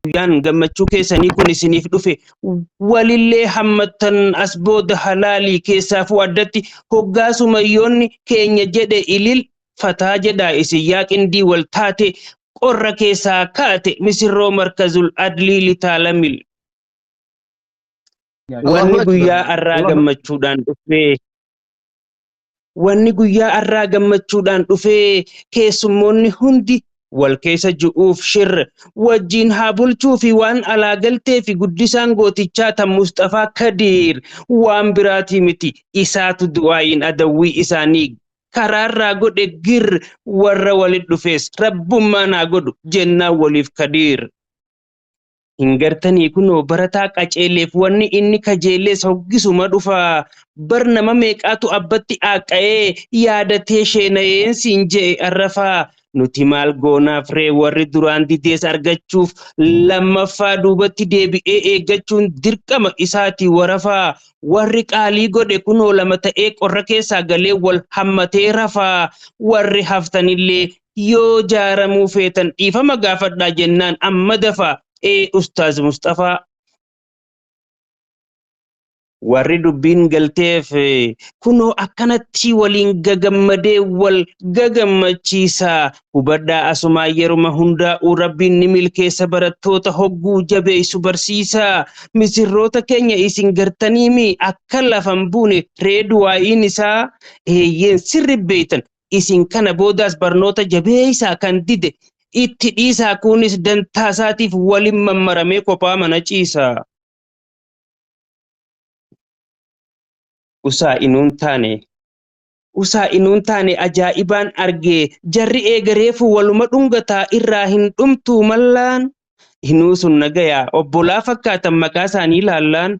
Guyyaan gammachuu keessanii kun isiniif dhufe walillee hammattan as booda halaalii keessaafuu addatti hoggaa sumayyoonni keenya jedhe ilil fataa jedhaa isin yaa qindii wal taate qorra keessaa kaate misirroo markazul adlii litaalamil. Allahu Wanni Akbar. guyyaa arraa Allahu gammachuudhaan dhufee Wanni guyyaa arraa gammachuudhaan dhufee keessummoonni hundi wal keessa ju'uuf shir wajjiin haa bulchuufi waan alaa galteefi guddisaan gootichaa tan Musxafaa Kadiir waan biraatii miti isaatu du'aa'iin adawwii isaanii karaarraa godhe gir warra walit dhufees rabbummaan haa godhu jennaan waliif Kadiir. Hin gartanii kunoo barataa qaceeleef wanni inni kajeelees hoggisuma dhufa. Bar nama meeqaatu abbatti aaqqa'ee yaadatee sheenayeen siin je'e arrafaa. Nuti maal goonaaf ree warri duraan didees argachuuf lammaffaa duubatti deebi'ee eeggachuun dirqama isaati warafaa. Warri qaalii godhe kunoo lama ta'ee qorra keessaa galee wal hammatee rafaa. Warri haftanillee Yoo jaaramuu feetan dhiifama gaafadhaa jennaan amma dafaa ee Ustaaz Musxafaa. Warri dubbiin galteef kunoo akkanatti waliin gagammadee wal gagammachiisa. Hubadhaa asumaa yeruma hundaa'uu Rabbiin ni milkeessa barattoota hogguu jabeessu barsiisa. Misirroota keenya isin gartaniimi akka lafan buune ree du'aa'iin isaa eeyyeen sirri beeytan Isin kana boodaas barnoota jabeessaa kan dide itti dhiisaa kuunis dantaasaatiif walin mammaramee kophaa mana ciisa. Usaa inuun taane. Usaa inuun taane ajaa'ibaan arge jarri eega reefu waluma dhungataa irraa hin dhumtuu mallaan. Inuu sun nagaya obbolaa fakkaatan maqaa isaanii laallaan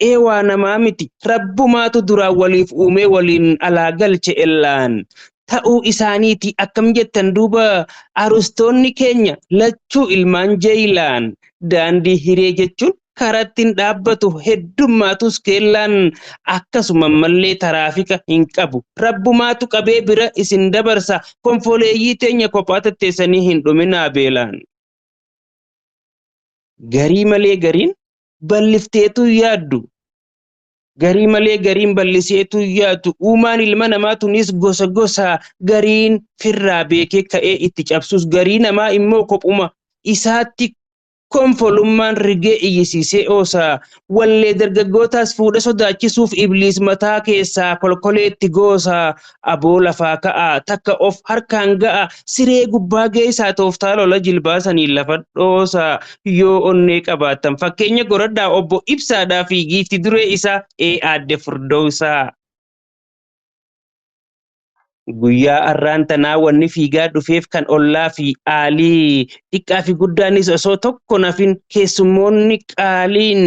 ee waa namaa miti rabbumaatu duraan waliif uumee waliin alaa galche ellaan ta'uu isaaniiti akkam jettan duuba arustoonni keenya lachuu ilmaan jeeylaan daandii hiree jechuun karattiin dhaabbatu heddummaatus keellaan akkasuma mallee taraafika hin qabu rabbumaatu qabee bira isin dabarsa konfoleeyyii teenya kophaa tetteessanii hin dhuminaa beelaan. Garii malee gariin ballifteetu yaaddu. Garii malee gariin balliseetu yaaddu. Uumaan ilma namaa tunis gosa gosa gariin firraa beekee ka'ee itti cabsus garii namaa immoo kophuma isaatti konfolummaan rigee iyyisiisee oosa. Wallee dargaggootaas fuudha sodaachisuuf ibliis mataa keessaa kolkoleetti goosa. Aboo lafaa ka'aa takka of harkaan ga'a siree gubbaa geessaa tooftaa lola jilbaa saniin lafa dhoosa yoo onnee qabaattan fakkeenya goradhaa obbo Ibsaadhaa fi giifti duree isaa ee aadde Furdoosaa. Guyyaa arraan tanaa wanni fiigaa dhufeef kan ollaa fi aalii xiqqaa fi guddaanis osoo tokko nafin keessummoonni qaaliin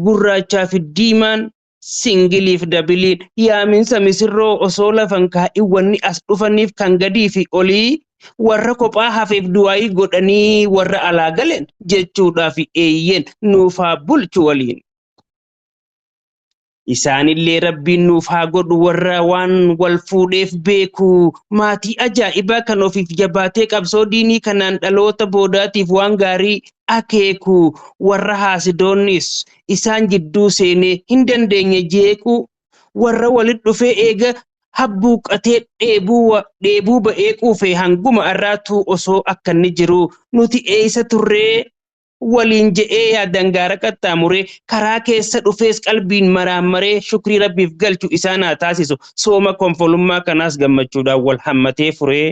gurraachaa fi diimaan singiliif dabiliin yaaminsa misirroo osoo lafan kaa'in wanni as dhufaniif kan gadii fi olii warra kophaa hafeef du'aayii godhanii warra alaa galeen jechuudhaaf eeyyeen nuuf haa bulchu waliin. Isaanillee Rabbiin nuuf haa godhu warra waan wal fuudheef beeku maatii ajaa'ibaa kan ofiif jabaatee qabsoo diinii kanaan dhaloota boodaatiif waan gaarii akeeku warra haasidoonnis isaan jidduu seenee hin dandeenye jeequu warra walit dhufee eega habbuuqqatee dheebuu ba'ee quufe hanguma arraatuu osoo akkanni jiruu nuti eeysa turree waliin je'ee yaadan gaara qaxxaamuree karaa keessa dhufees qalbiin maraammaree shukrii Rabbiif galchu isaan haa taasisu sooma konfolummaa kanaas gammachuudhaan wal hammatee furee.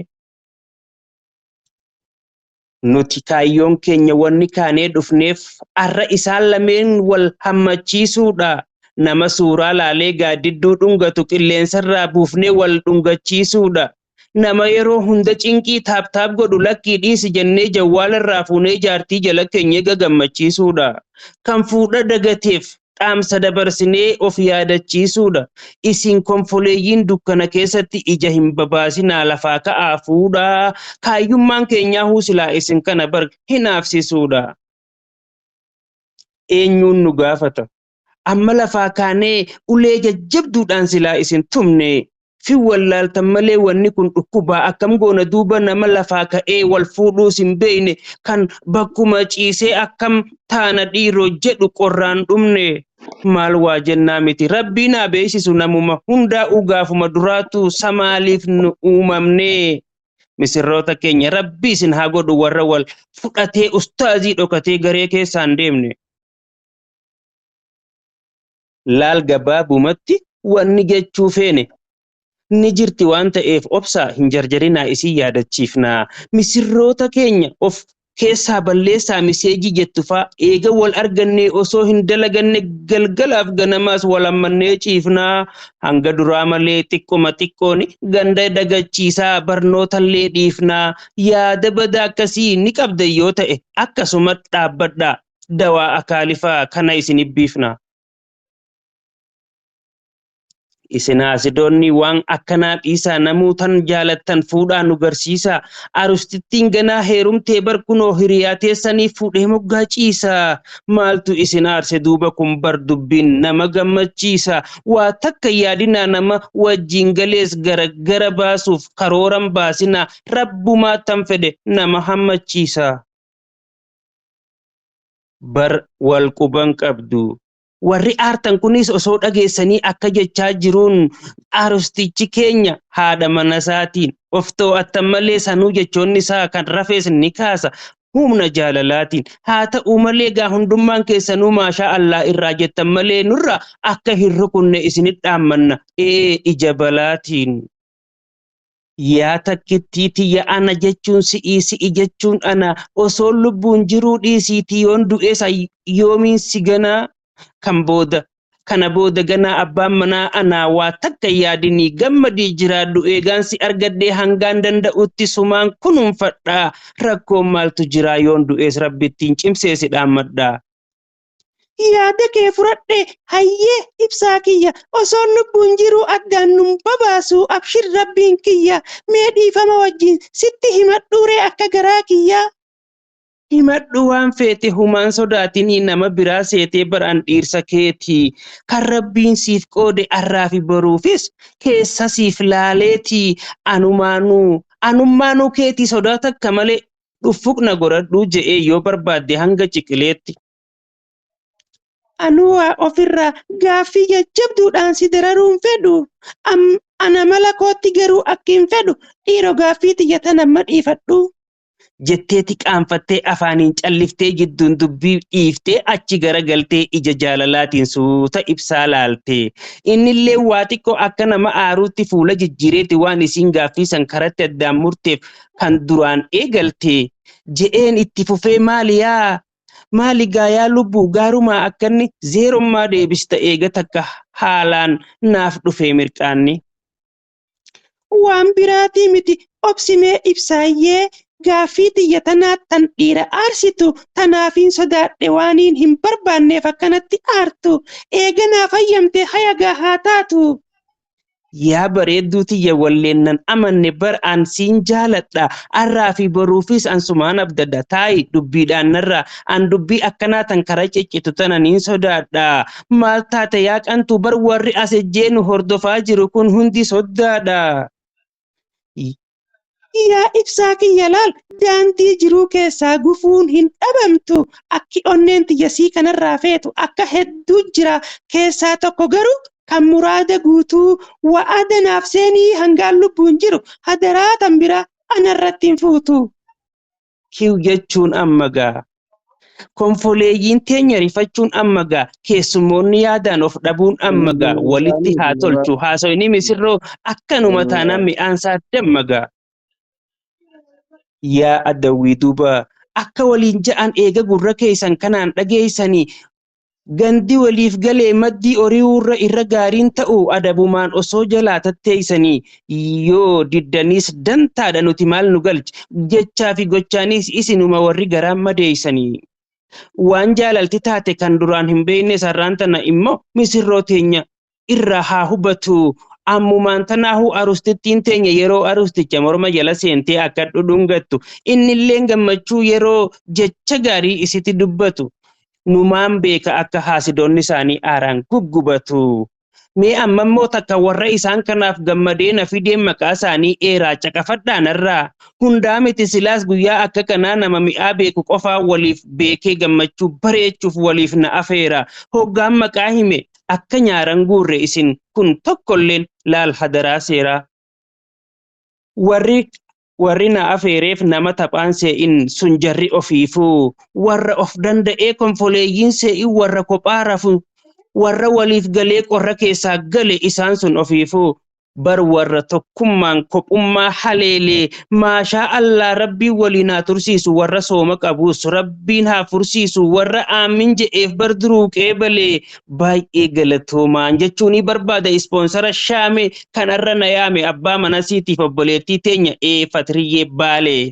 Nuti kaayyoon keenya wanni kaanee dhufneef arra isaan lameen wal hammachiisuudha. Nama suuraa laalee gaaddidduu dhungatu qilleensarraa buufnee wal dhungachiisuudha. Nama yeroo hunda cinqii taap taap godhu lakkii dhiisi jennee jawwaala irraa fuunee jaartii jala keenyee gagammachiisuudha. Kan fuudha dagateef dhaamsa dabarsinee of yaadachiisuudha. Isin konfoleeyyiin dukkana keessatti ija hin babaasinaa lafaa ka'aa fuudhaa. Kaayyummaan keenyaahuu silaa isin kana bar hinaafsisuudha. Eenyuun nu gaafata? Amma lafaa kaanee ulee jajjabduudhaan silaa isin tumne. Fin wallaaltan malee wanni kun dhukkubaa akkam goona duuba nama lafaa ka'ee wal fuudhuus hin beekne kan bakkuma ciisee akkam taana dhiiroo jedhu qorraan dhumne. Maal waa jennaa miti rabbiin haa beeksisu namuma hundaa'uu gaafuma duraatu samaaliif nu uumamne. Misirroota keenya rabbi isin haa godhu warra wal fudhatee ustaazii dhokatee garee keessaan deemne. Laal gabaabumatti wanni jechuu feene ni jirti waan ta'eef obsaa hin jarjarinaa isin yaadachiifnaa. Misirroota keenya of keessaa balleessaa miseejii jettu faa eega wal argannee osoo hin dalaganne galgalaaf ganamaas wal hammannee ciifnaa. Hanga duraa malee xiqquma xiqqoon ganda dagachiisaa barnootallee dhiifnaa. Yaada badaa akkasii ni qabda yoo ta'e akkasuma dhaabbadhaa. Dawaa akaalifaa kana isin biifnaa. Isin haasidoonni waan akkanaa dhiisaa namuu tan jaalattan fuudhaa nu garsiisaa. Arustittiin ganaa heerumtee bar kunoo hiriyaa teessanii fuudhee moggaa ciisaa. Maaltu isin aarse duuba kun bar dubbiin nama gammachiisa. Waa takka yaadinaa nama wajjin galees gara gara baasuuf karooran baasinaa. Rabbumaa tan fedhe nama hammachiisa. Bar wal quban qabdu. Warri aartan kunis osoo dhageessanii akka jechaa jiruun arustichi keenya haadha mana isaatiin of to'attan malee sanuu jechoonni isaa kan rafees ni kaasa humna jaalalaatiin. Haa ta'u malee gaa hundummaan keessanuu maashaa Allah irraa jettan malee nurra akka hin rukunne isinit dhaammanna ee ija balaatiin. Yaa takkittii tiyya ana jechuun si'ii si'i jechuun ana osoo lubbuun jiruu dhiisiitii yoon du'es yoomiin si ganaa kan booda kana booda ganaa abbaan manaa anaa waa takka yaadinii gammadii jiraadhu eegaan si argadhee hangaan danda'utti sumaan kunuunfadhaa rakkoon maaltu jiraa yoon du'es rabbittiin cimsee si dhaammadhaa. Yaada kee fudhadhe hayyee ibsaa kiyya osoon lubbuun jiruu addaan nun babaasu abshir rabbiin kiyya mee dhiifama wajjin sitti himadhuuree akka garaa kiyyaa. Himadhu waan feete humaan sodaatinii nama biraa seetee bar an dhiirsa keetii kan rabbiin siif qoode arraa fi boruufis keessa siif laaleetii anumaanuu anummaanuu keetii sodaa takka malee dhuffuqna godhadhuu je'ee yoo barbaadde hanga ciqileetti. Anuu waa ofirraa gaaffii jajjabduudhaan si dararuun fedhu. Ana mala kootti garuu akki hin fedhu. Dhiiroo gaaffii tiyya tana amma dhiifadhu. Jetteeti qaanfattee afaaniin calliftee jidduun dubbii dhiiftee achi garagaltee ija jaalalaatiin suuta ibsaa laalte. Innillee waa xiqqoo akka nama aaruutti fuula jijjiireeti waan isiin gaaffii san karatti addaan murteef kan duraan eegalte. Je'een itti fufee maali yaa maali gaa yaa lubbuu gaarumaa akkanni zeerommaa deebista eega takka haalaan naaf dhufee mirqaanni. Waan biraatii miti obsimee ibsaayyee gaaffii tiyya tanaa tan dhiira aarsitu tanaafiin sodaadhe waaniin hin barbaanneef akkanatti aartu eega naaf hayyamte haya gaa haa taatu. Yaa bareedduu tiyya walleen nan amanne bar an siin jaaladha arraa fi boruufis an sumaan abdadha taayi dubbiidhaan narraa an dubbii akkanaa tan karaa ciccitu tana niin sodaadha maal taate yaa qantuu bar warri as ejjeenu hordofaa jiru kun hundi soddaadha. Yaa ibsaa kiyya laal daandii jiruu keessaa gufuun hin dhabamtu akki onneen tiyya sii kanarraa feetu akka hedduu jira keessaa tokko garuu kan muraada guutuu wa'ada naaf seenii hangaan lubbuun jiru hadaraa tan biraa anarratti hin fuutu. Kiw jechuun amma gaa. Konfoleeyyiin teenya rifachuun amma gaa. Keessummoonni yaadaan of dhabuun amma gaa. Walitti haa tolchu. Haasoyni misirroo akkanuma taanaan mi'aansaa damma gaa. Yaa adawwii duuba akka waliin ja'an eega gurra keessan kanaan dhageessanii gandi waliif galee maddii ori'uurra irra gaariin ta'u adabumaan osoo jalaa tatteessanii yoo diddaniis dantaadha nuti maal nu galche jechaa fi gochaanis isinuma warri garaan madeessanii. Waan jaalalti taate kan duraan hin beekne sarraan tana immoo misirroo teenya irraa haa hubatu. Ammumaan tanaahu arustittiin teenya yeroo arusticha morma jala seentee akka dhudhungattu innilleen gammachuu yeroo jecha gaarii isitti dubbatu. Numaan beeka akka haasidoonni isaanii aaraan guggubatu. Mee amma immoo takka warra isaan kanaaf gammadee na fideen maqaa isaanii eeraa caqafadhaa narraa. Hundaa miti silaas guyyaa akka kanaa nama mi'aa beeku qofaa waliif beekee gammachuu bareechuuf waliif na afeera. Hoggaan maqaa hime akka nyaaran guurre isin kun tokkolleen laal hadaraa seeraa. Warri na afeereef nama taphaan see'in sun jarri ofiifuu warra of danda'ee konfoleeyyiin see'in warra kophaa rafu warra waliif galee qorra keessaa gale isaan sun ofiifuu bar warra tokkummaan kophummaa haleelee maashaa allaa rabbiin waliin haa tursiisu warra sooma qabuus rabbiin haa fursiisu warra aammin je'eef bar duruu qeebalee baay'ee galatoomaan jechuunii barbaada ispoonsara shaame kanarra na yaame abbaa mana siitiif obboleettii teenya ee Fatriyyee Baalee.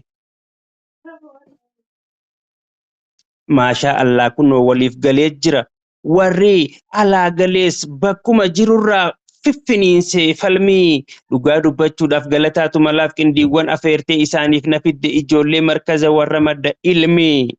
Maashaa Allah kunoo waliif galee jira. Warri alaa galees bakkuma jirurraa fiffiniinsee falmii dhugaa dubbachuudhaaf galataatu malaaf qindiiwwan afeertee isaaniif na fidde ijoollee markaza warra madda ilmi.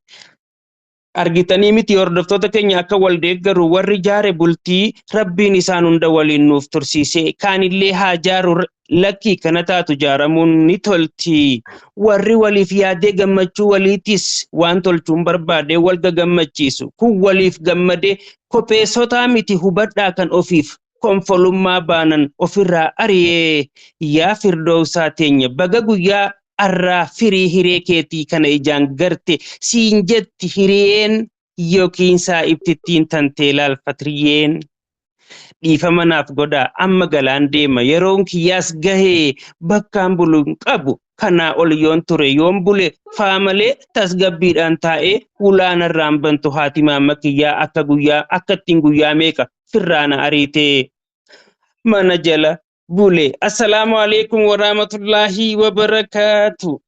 Argitanii miti hordoftoota keenya akka wal deeggaru warri jaare bultii rabbiin isaan hunda waliin nuuf tursiise kaanillee haa jaaru lakkii kana taatu jaaramuun ni tolti. Warri waliif yaadee gammachuu waliitis waan tolchuun barbaade wal gagammachiisu kun waliif gammadee kopheessotaa miti hubadhaa kan ofiif konfolummaa baanan ofirraa ari'ee yaa firdoowsaa teenya baga guyyaa arraa firii hiree keetii kana ijaan garte siin jetti hiriyeen yookiin saa'ibtittiin tantee laal fatriyyeen. Dhiifama naaf godhaa amma galaan deema yeroon kiyyaas gahee bakkaan bulu hin qabu kanaa ol yoon ture yoon bule faa malee tasgabbiidhaan taa'ee hulaanarraan bantu haati maama kiyyaa akka guyyaa akka ittiin guyyaa meeqa firraana ariitee mana jala bule. Assalaamu alaikum warahmatullaahi wabarakaatu.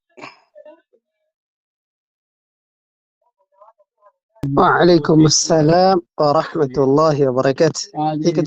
وعليكم السلام ورحمة الله وبركاته. هيك